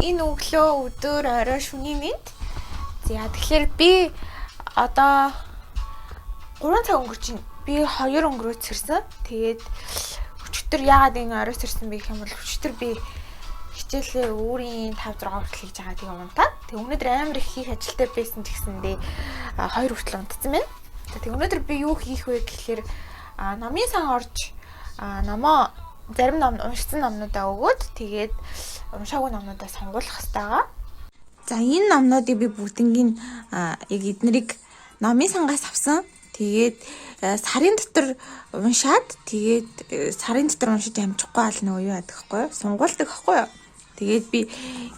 Энэ өглөө, өдөр, орой, шөнийн мэнд. За тэгэхээр би одоо 3 цаг өнгөрч байна. Би 2 өнгөрөөд сэрсэн. Тэгээд өчигдөр яагаад энэ орой сэрсэн бэ гэх юм бол өчигдөр би хичээлээ өөрийн 5 6 хүртэл хийж байгаа, тэгээ унтаад. Тэгээ өнөөдөр амар их хийх ажилтай байсан ч гэсэндээ 2 хүртэл унтсан байна. За тэгээ өнөөдөр би юу хийх вэ гэхлээр номын сан орж номоо зарим ном уншсан номнуудаа өгөөд тэгээд уншаагүй номнуудаа сонгуулах хэрэгтэй байгаа. За энэ номнуудыг би бүгднгийн яг эднэрийг номын сангаас авсан. Тэгээд сарын дотор уншаад, тэгээд сарын дотор уншиж амжихгүй ал нөгөө юу яадаг хгүй юу? Сунгуулдаг хгүй юу? Тэгээд би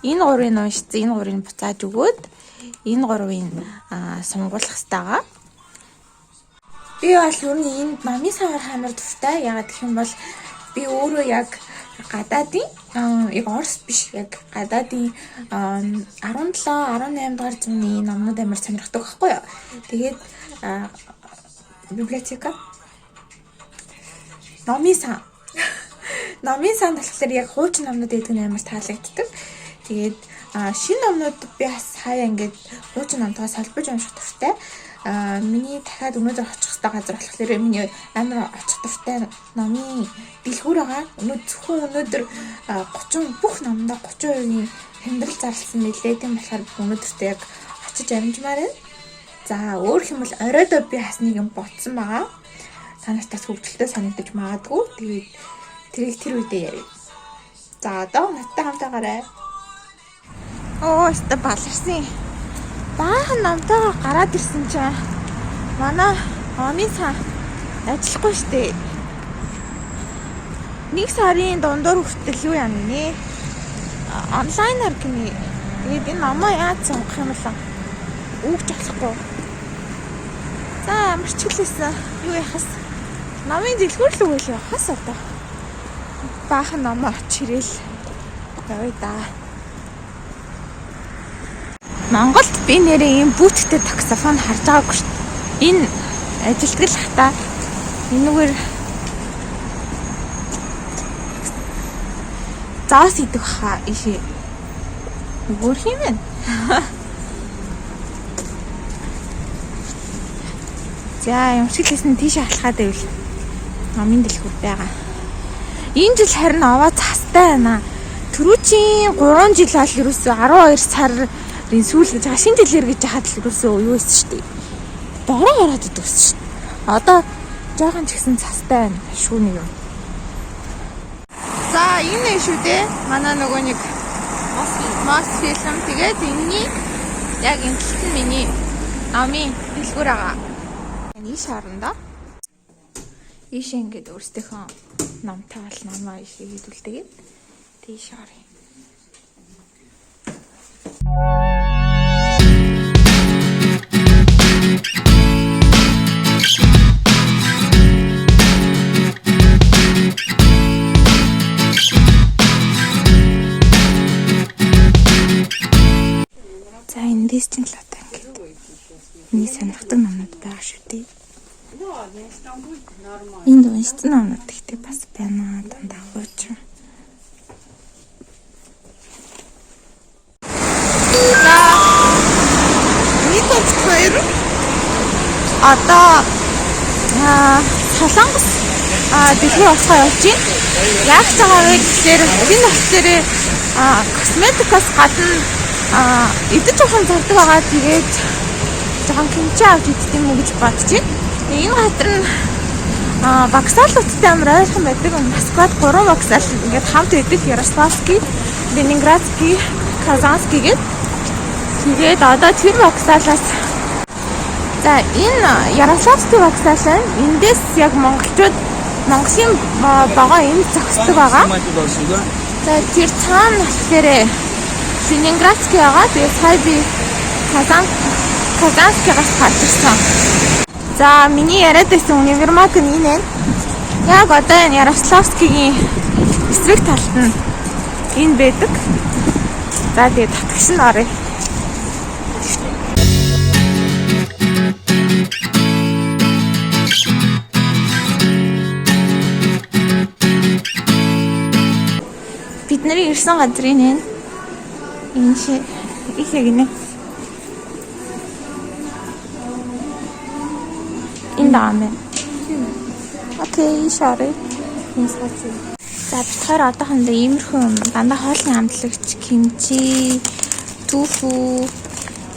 энэ гурвыг уншсан, энэ гурвыг буцааж өгөөд энэ гурвыг сунгуулах хэрэгтэй байгаа. Би бол ер нь энд номын сан орох амар дуртай. Яагаад гэх юм бол би өөрөө яг гадаадын, яг Орос биш, яг гадаадын 17, 18 дугаар зууны номнууд амар сонирхдаг байхгүй юу. Тэгээд библиотека, номын сан. Номын санд болохоор яг хуучин номнууд байдаг нь амар таалагддаг. Тэгээд шинэ номнууд би бас хаяа ингээд хуучин номтойгоо солбож унших дуртай. Миний дахиад өнөөдөр очих хэрэгтэй газар болохоор миний амар очих дуртай номын дэлгүүр байгаа. Өнөө зөвхөн өнөөдөр 30 бүх номдоо 30%-ийн хямдрал зарласан мэлээ. Тийм болохоор өнөөдөртөө яг очиж амжмаар байна. За өөр юм бол оройдоо би бас нэг юм ботсон байгаа. Та нарт бас хөвгөлтэй санагдаж магадгүй. Тэгээд тэрийг тэр үедээ ярив. За одоо надтай хамт байгаарай. Оо, өстө баларсан. Баахан номтойгоо гараад ирсэн чинь манай номын сан ажиллахгүй штэ. Нэг сарын дундуур хүртэл юу яана нэ? Онлайнаар гинэ. Тэгээд энэ номоо яаж сонгох юм бол өгч болохгүй. За ямар ч хэлээсэн юу яхас номын дэлгүүр л үгээл явахаас одоо. Баахан номоо очиж ирээл явъя да. Монголд би нэрээ ийм бүйттэй таксофон харж байгаагүй шүү дээ. Энэ ажилтгал хата. Энэгээр заас идэх хаа ийшээ. Өөр юм байна. За юм шиг лсэн тийш алхаад байвал номын дэлгүүр байгаа. Энэ жил харин овоо цастай байна. Түрүүчийн 3 жил бол ерөөсөө 12 сарын сүүл гэж байгаа. Шинэ жилээр гэж хахад л ерөөсөө юу байсан шүү дээ. Бороо ороод идэг байсан шүү дээ. Одоо жоохон ч ихсэн цастай байна. Шүү нэг юм. За энэ шүү дээ. Манай нөгөө нэг Мосфильм. Тэгээд энэний яг энэ талд нь миний номын дэлгүүр байгаа. Ийш орондоо. Ийшээ ингээд өөрсдийнхөө номтой бол номоо ийшээ хийдүүлдэг. Тийш оръё. За эндээс чинь л одоо ингээд миний сонирхдаг номнууд байгаа шүү дээ. Энд уншсан номнууд ихтэй бас байна. Дандаа хуучин. За нэг хоёр одоо Солонгос дэлгүүр олохоо явж байна. Яг ч байгаа вэ гэхээр энэ болохоор косметикос гадна идэж жоохон зардаг байгаа. Тэгээд жоохон кимчи авч идэх юм уу гэж бодож байна. Энэ газар нь вокзалуудтай амар ойрхон байдаг. Москвад 3 вокзал ингээд хамт байдаг. Ярославский, Ленинградский, Казанский гэдэг. Тэгээд одоо тэр вокзалаас за энэ Ярославский вокзал байна. Эндээс яг монголчууд Монголын вагон энд зогсдог байгаа. За тэр цаана болохоор Ленинградский байгаа. Тэгээд сая би Казанскигаас гарч ирсэн. За миний яриад байсан универмаг нь энэ байна. Яг одоо энэ Ярославскигийн эсрэг талд нь энэ байдаг. За тэгээд татгш нь оръё. Бид нарын ирсэн газрын энэ. Энэ шиг их яг нэ. Энэ дааме. Окей, sorry. За бид хоёр одоохондоо иймэрхүү юм дандаа хоолны амтлагч, кимчи, түүфү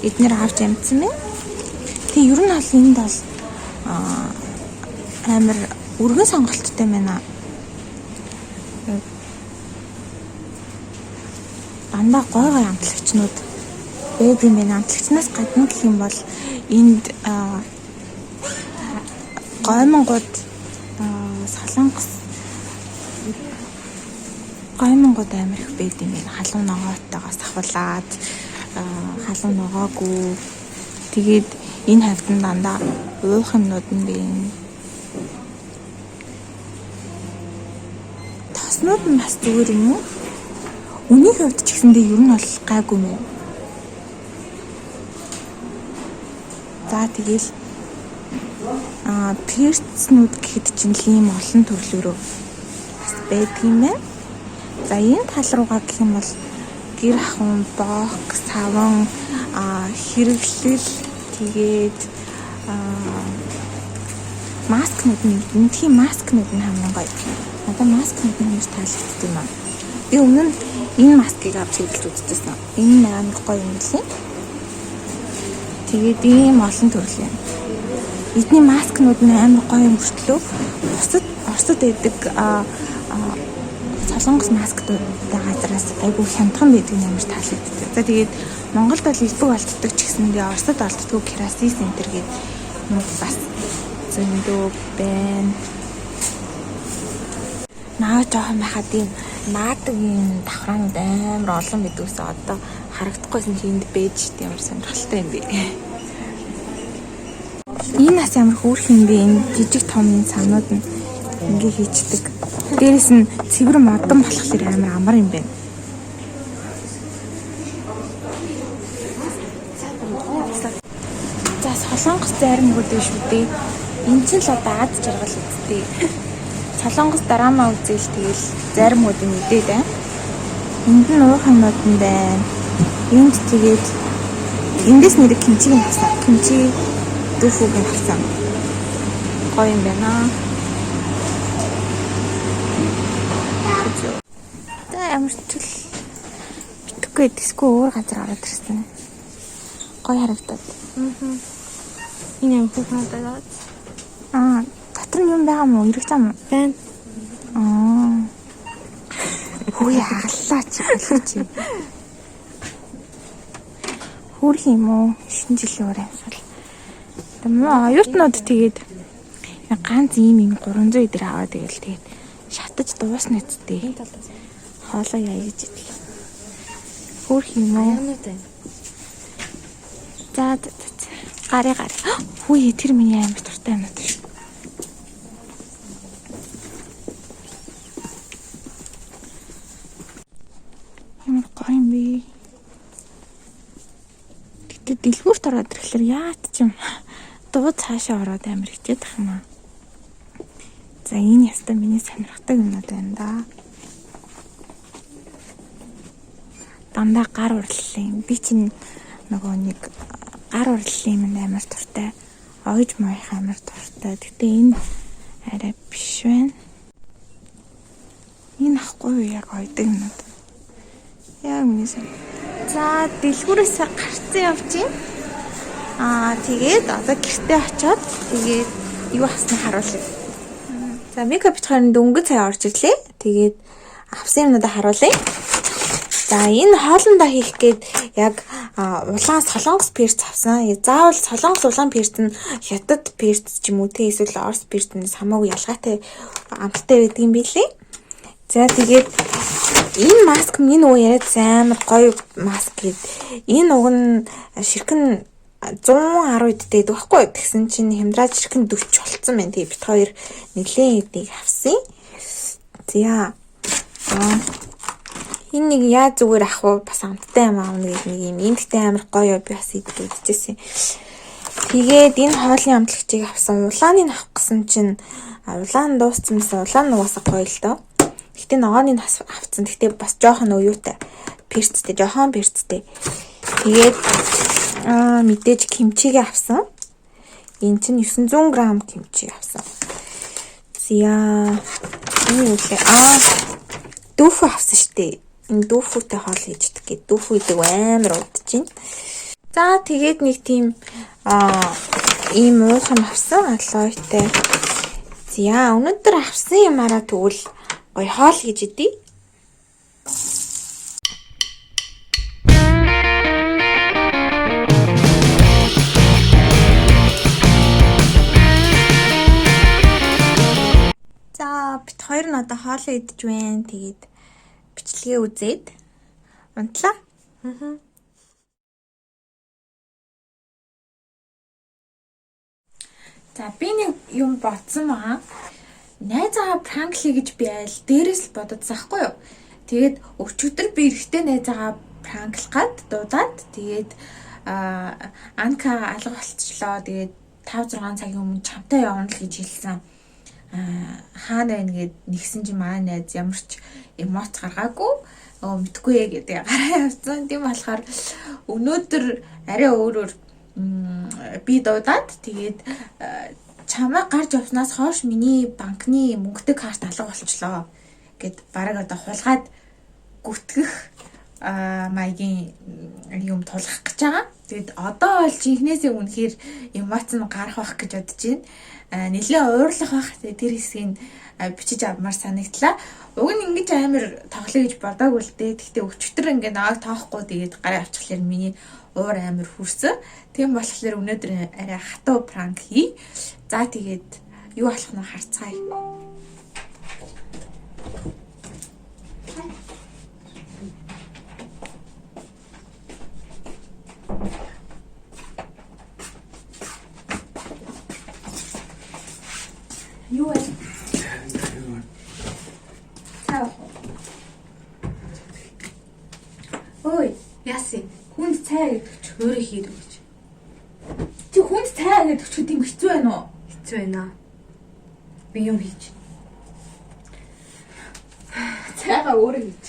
эднэр авч амтсан байна. Тэгээ ер нь бол энд бол амар өргөн сонголттой байна. Дандаа гой гой амтлагчнууд байдаг юм байна. Амтлагчнаас гадна гэх юм бол энд гоймонгууд солонгос гоймонгууд амар их байд юм байна. Халуун ногооттойгоос ахуулаад халуун ногоогүй. Тэгээд энэ хавьд нь дандаа уух юмнууд нь байна. Тоснууд нь бас зүгээр юм уу? Үнийн хувьд ч гэсэндээ ер нь бол гайгүй юм уу? За тэгэл перцнүүд гэхэд чинь л ийм олон төрлөөрөө бас байдаг юм байна. За энэ тал руугаа гэх юм бол гэр ахуйн, бок, саван, хэрэглэл тэгээд маскнууд нь эндхийн маскнууд нь хамгийн гоё. Надад маскнууд нь амар таалагддаг юм аа. Би өмнө нь энэ маскыг авч хэрэглэж үзчихсэн. Энэ амар гоё юм лээ. Тэгээд ийм олон төрлийн. Эдний маскнууд нь амар гоё юм мөртлөө бусад Оросд байдаг солонгос масктай газараас айгүй хямдхан байдаг нь амар таалагддаг. За тэгээд Монголд бол элбэг олддог ч гэсэндээ Оросд олддгүй Кераси центр гэдэг юм бас зөндөө байна. Наа жоохон байхад ийм наадагийн давхраанууд амар олон байдаг ус одоо харагдахгүйсэн чи энд бэж ямар сонирхолтой юм бэ. Энэ бас амар хөөрх юм бэ. Энэ жижиг том энэ самнууд нь ингээ хийчдэг. Дээрээс нь цэвэр модон болохоор амар амар юм байна. За солонгос зайрмагууд биш үү дээ. Энд чинь л одоо ад жаргал үсттэй. Солонгос драма үзэл тэгэл зайрмагуудыг мэдээд байна. Энд нь уух юмнууд нь байна. Энд тэгээд эндээс нэр кимчиг нь авсан. Кимчи дүүфүг нь авсан. Гоё юм байна. За ямар ч төл битггүй диско өөр газар ороод ирсэн. Гоё харагдаад. Энэ ямар хүүхэн надад. Дотор нь юм байгаа мó? Эрэг зам уу? Байна. Хөөе хагаллаа чи болов чи. Хөөх юм уу? Шинэ жилийн уур амьсгал. Муу оюутнууд тэгээд ганц ийм юм 300 өдр аваад тэгэл тэгээд шатаж дуусна үсттэй. Хоолоо яа гэж идлээ. Хөөх юм уу? Аягнууд байна. За гарыг гарыг. Хүүе тэр миний амар дуртай юмнууд шүү. Ямар гоё юм бэ? Гэтэ дэлгүүрт ороод ирэхлээр яат ч юм дуу цаашаа ороод амар хичээд ах юм аа. За энэ яста миний сонирхдаг юмнууд байна да. Дандаа гар урлалын. Би чинь нөгөө нэг гар урлалын юм амар дуртай. Ойж моёх амар дуртай. Гэтэ энэ арай биш байна. Энэ ахгүй юу яг ойдог юмнууд. Яг миний сон. За дэлгүүрээс гарцсан явж байна. Тэгээд одоо гэртээ очиод тэгээд юу авсныг харуулъя. За Мика бит хоёрын дөнгөж сая орж ирлээ. Тэгээд авсан юмнуудаа харуулъя. За энэ хоолндоо хийх гээд яг улаан солонгос перц авсан. Заавал солонгос улаан перц нь хятад перц ч юм уу те эсвэл орос перц нь хамаагүй ялгаатай амттай байдаг юм билээ. За тэгээд энэ маск миний нөгөө яриад амар гоё маск гээд энэ уг нь ширхэн 110 эдтэй гэдэг байхгүй. Тэгсэн чинь хямдраад ширхэн 40 болцсон байна. Тэгээ бит хоёр нэлээд эдийг авсан. За энэ нэг яа зүгээр ах уу бас амттай юм аавна гэдэг нэг юм. Энэ гэхдээ амар гоё би бас идэж үзчихсэн. Тэгээд энэ хоолны амтлагчийг авсан. Улааныг авах гэсэн чинь улаан дууссан юмсан. Улаан нугасаа гоё л доо. Гэтэ ногооны нас авцсан. Гэтэ бас жоохон уюутай. Перцтэй, жоохон перцтэй. Тэгээд мэдээж кимчигээ авсан. Энэ чинь 900 г кимчи авсан. За энэ юу лээ? Дүүфүү авсан штэ. Энэ дүүфүүтэй хоол хийж идэх гээд дүүфүү идэг амар удаж байна. За тэгээд нэг тийм ийм уух юм авсан алойтой. За өнөөдөр авсан юмараа тэгвэл гоё хоол хийж идье. За бит хоёр нь одоо хоолоо идэж байна. Тэгээд бичлэгээ үзээд унтлаа. За би нэг юм бодсон байгаа. Найзаагаа prank лий гэж би айл дээрээс л бододсон хгүй юу. Тэгээд өчигдөр би эрэхтэй найзаагаа prank лах гад дуудаад тэгээд Анка алга болчихлоо. Тэгээд 5 6 цагийн өмнө чамтай явна л гэж хэлсэн. Хаана байна гэд нэгсэн чинь манай найз ямар ч эмоц гаргаагүй. Мэдгүй ээ гэдэг гараа явцсан. Тийм болохоор өнөөдөр арай өөрөөр би дуудаад тэгээд чамайг гарч явснаас хойш миний банкны мөнгөтэй карт алга болчихлоо гэд бараг одоо хулгаад гүтгэх маягийн юм тулгах гэж байгаа. Тэгээд одоо бол жинхнээсээ үнэхээр эмоц нь гарах байх гэж бодож байна. Нэлээ уурлах байх. Тэгээд тэр хэсгийг бичиж авмаар санагдлаа. Уг нь ингэж амар тоглоё гэж бодоагүй л дээ. Гэхдээ өчтөр ингээ нааг тоохгүй тэгээд гараа авчихлаар миний уур амар хүрсэн. Тийм болохоор өнөөдөр арай хатуу пранк хий. За тэгээд юу болох нь харцгаая. Юу вэ? Цай уух уу? Ой, Яасан? хүнд цай гэдэг чи. Өөрөө хийдэг гэж. Чи хүнд цай гэдэг чи тийм хэцүү байна уу? Хэцүү байна. Би юм хийж. Цайгаа өөрөө хийж.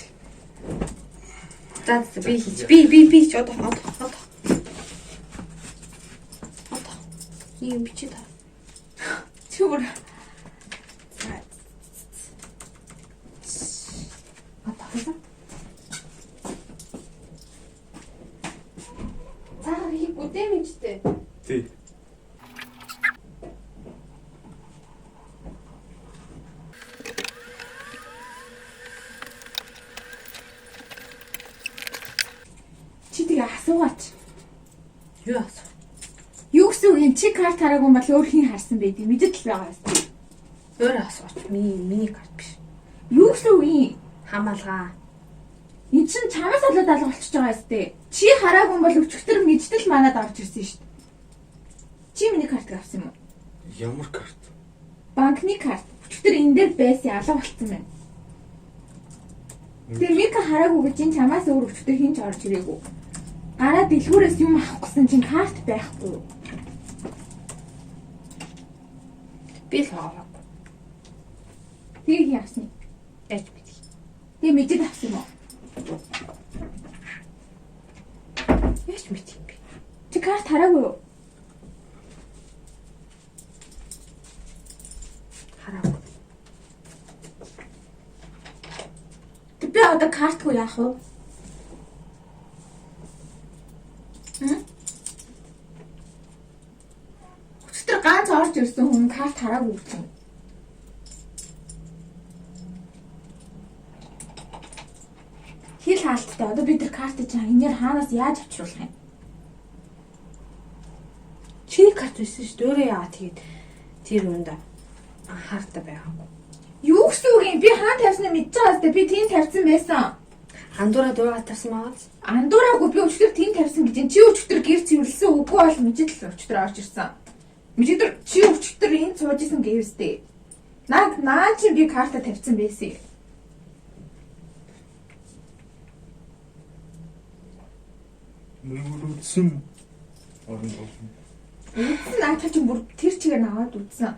За би хийж. Би хийж одоо одоо одоо. Одоо. Нэг юм бичиж та. Чи бүр Одоо хийсэн. цайгаа хийхгүй дээ мэдтэй. Тий. Чи тэгээ асуугаач. Юу асуу? Юу гэсэн үг юм? Чи карт хараагүй бол өөр хин харсан бэ? Мэдээд л байгаа юм. Өөрөө асууч. Миний карт биш. Юу гэсэн үг юм? Хамаалгаа. Энд чинь чамаас болоод алга болчихж байгаа юм дээ. Чи хараагүй бол өчигдөр мэдтэл манад орж ирсэн шүү дээ. Чи миний картыг авсан юм уу? Ямар карт? Банкны карт. Өчигдөр энэ дээр байсан алга болцсон байна. Тэр Мика хараагүй гэж энэ чамаас өөр өчигдөр хин ч орж ирээгүй. Гараа дэлгүүрээс юм авах гэсэн чинь карт байхгүй. Би л аваагүй. Тэгээ хин авсан юм? Яаж мэдэх? Тэгээ мэдээд авсан юм уу? Яаж мэдэх юм бэ? Чи карт хараагүй юу? Хараагүй. Тэг би одоо картгүй яах вэ? Өчигдөр ганц орж ирсэн хүн карт хараагүй гэж юм. Хил хаалттай. Одоо би тэр картыг чинь энээр хаанаас яаж авчруулах юм? Чиний карт байсан шүү дээ. Өөрөө яагаад тэгээд тэр юунда анхаартай байгаагүй. Юу гэсэн үг юм? Би хаана тавьснаа мэдж байгаа зү. Би тийм тавьсан байсан. Андуураа дураа тавьсан байгаа. Андуураагүй би өчигдөр тийм тавьсан гэж чинь чи өчигдөр гэр цэвэрлсэн үгүй бол мэдэл л өчигдөр орж ирсэн. Мэдэр чи өчигдөр энд сууж исэн гэвстэй. Наа чи би карта тавьсан байсан. Нүгэр үтсэн. Орон болно. Үдсэн наадах чинь бүр тэр чигээр наваад үдсэн.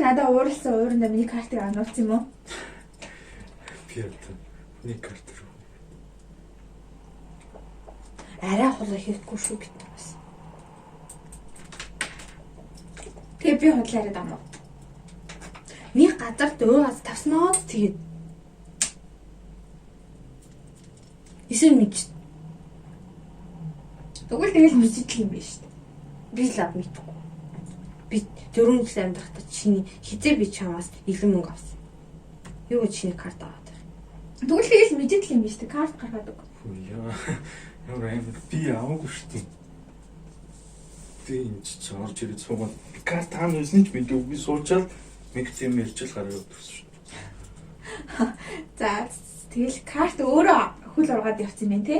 надад ууралсан уурандаа миний картыг ануулсан юм уу? Би одоо хүний карт руу. Арай хулгай хийхгүй шүү бид нар бас. Тэгээ би худлаа яриад байгаа юм уу? Нэг газар дөрөв газ тавснаа тэгээд Эсвэл мэдж Тэгвэл тэгэл мэдчихэл юм биш үү? Би л ав мэдхгүй. Би 4 жил амьдрахдаа чиний хизээ би чамаас илүү мөнгө авсан. Юу гэж чиний карт аваад байна. Тэгвэл тэгэл мэдчихэл юм биш үү? Карт гаргаад өг. Хүү яа. Ямар амар би аваагүй шүү дээ. Би энэ чи орж ирээд суугаад карт хаана байсан ч мэдээгүй би суучаал нэг юм ярьж л гараад ирсэн шүү дээ. За тэгэл карт өөрөө хөл ургаад явсан юм байна те?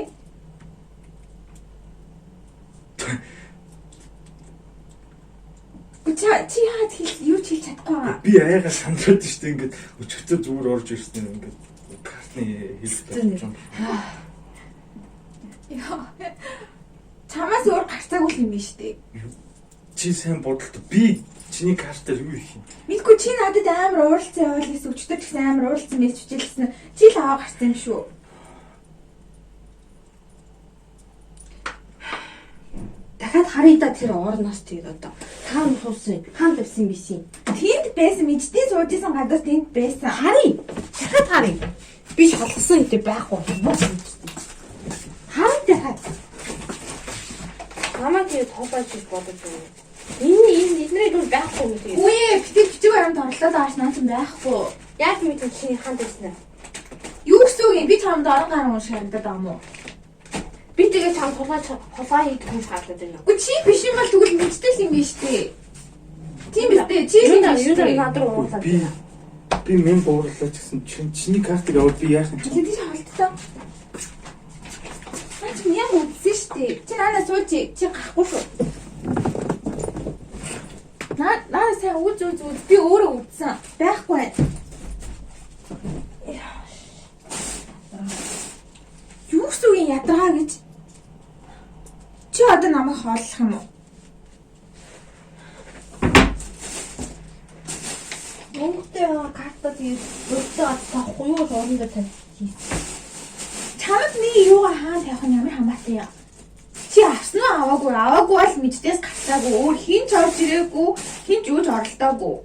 Чи чи яагаад хэл юу ч хэлж чадахгүй байгаа. Би аяга сандраад шүү дээ ингээд өчигдөр зүгээр орж ирсэн юм ингээд картны хэлбэр юм. Яа. Чамаас өөр гарцаагүй л юм биш үү? Чи сайн бодолтой би чиний картаар юу хийх юм? Мэдгүй чи надад амар ууралцсан яваал гэсэн өчтөр ч гэсэн амар ууралцсан байж хичээлсэн. Чи л аваа гарсан юм шүү. Дахиад харъя да тэр орноос тэгээд одоо хаана суусан хаана тавьсан бисэн. Тэнд байсан мэддийн сууж исэн гадаас тэнд байсан. Харъя. Дахиад харъя. Би шалгасан гэдэг байхгүй. Харъя дахиад. Намайг тэгээд хулгайч гэж бодож байна. Энэ энэ эднэрийг юу байхгүй юм тэгээд. Үгүй ээ, битэг бичиг баримт орлоод ааш наа ч байхгүй. Яг мэдэн чиний хаана тавьсан аа? Юу гэсэн үг юм? Би чамд орон гар унш харагдаад байгаа юм уу? Би тэгээд чамд хулгай хулгай хийх юм шаардлага байна. Үгүй чи биш юм бол тэгвэл мэдтэл юм биш үү? Тийм биз дээ. Чи л юм биш Юу үү? над руу уурлаад Би байна. би мен буурлаа ч гэсэн чиний картыг аваад би яах юм? Чи тийш холдсон. Наа чи яг үдсэн шүү дээ. Чи наанаа сууж чи гарахгүй шүү. Наа наа сайн үз үз үз би өөрөө үдсэн. Байхгүй байна. Юу гэсэн үг юм ядаргаа гэж? Чи одоо намайг хооллох юм уу? Мөнгөтэй байгаа карта тэгээд мөнгөтэй авахгүй юу орондоо тавьчих. Чамд миний юугаа хаана тавих нь ямар хамаатай юм? Чи авсан уу аваагүй? Аваагүй бол мэддээс гарцаагүй. Өөр хин ч орж ирээгүй, хин ч юуж оролдоогүй.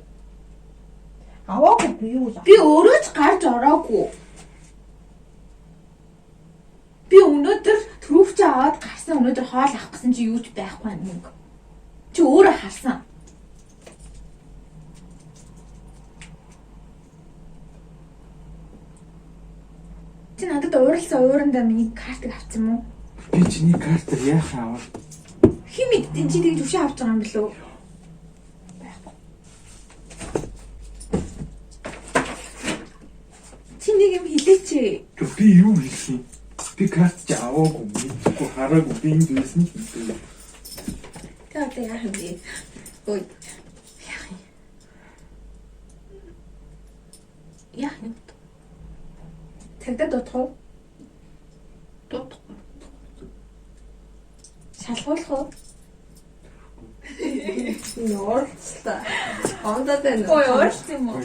Аваагүй би юу л. Би өөрөө ч гарч ороогүй. Би өнөөдөр түрүүвчээ аваад гарсан өнөөдөр хоол авах гэсэн чи юу ч байхгүй байна мөнгө. Чи өөрөө харсан. Чи надад ууралсан уурандаа миний картыг авсан юм уу? Би чиний картаар яах аваад? Хин мэдтэн чи тэгж өшөө авч байгаа юм билүү? Байхгүй. Чи нэг юм хэлээч. Би юу хэлэх юм? Би карт чи аваагүй, мэдгүй, хараагүй, би энд байсан ч мэдээгүй. Тэ одоо яах юм бэ? Ой. Яах юм? Яах юм? Цагдаа дуудах уу? Дуудахгүй. Шалгуулах уу? Ууралцлаа. Ондоо байна. Ой, ууралсан юм уу?